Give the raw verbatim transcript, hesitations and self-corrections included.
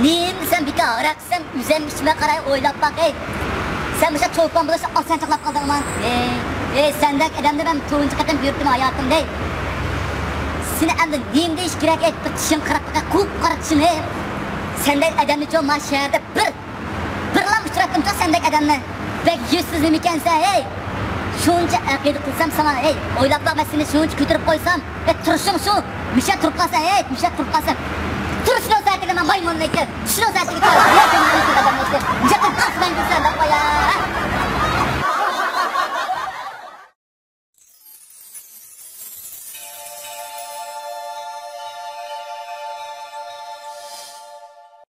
نېمە دېسەم بىكار، ھاراق ئىچسەم، ئۆزۈم ئىچمەي قاراي، ئويلاپ باق، ھەي. سەن مۇشۇ چولپان بولۇشنى ئاسان چاقلاپ قالدىڭما؟ ھەي، ھەي، سەندەك ئادەمنى مەن تۇنجى قېتىم كۆردۈم ھاياتىمدا، ھەي. سېنى ئەمدى نېمە دېيىش كېرەك، ھەي؟ بىر چىشىڭ قاراپ باقاي، قۇپقارا چىشىڭ، ھەي. سەندەك ئادەمنىچۇ ما شەھەردە بىر، بىرلام ئۇچراتتىمچۇ سەندەك ئادەمنى. بەك يۈزسىز نېمىكەنسەن، ھەي. شۇنچە ئەقىدە قىلسام ساڭا، ھەي، ئويلاپ باق، مەن سېنى شۇنچە كۆتۈرۈپ قويسام، ھەي، تۇرۇشۇڭ شۇ، مۇشۇ تۇرۇپ قالسا، ھەي، مۇشۇ تۇرۇپ قالسا. تۇرۇشنىڭ سەتىگە مەن مايمۇننىڭكى، چۈشنىڭ سەتىگە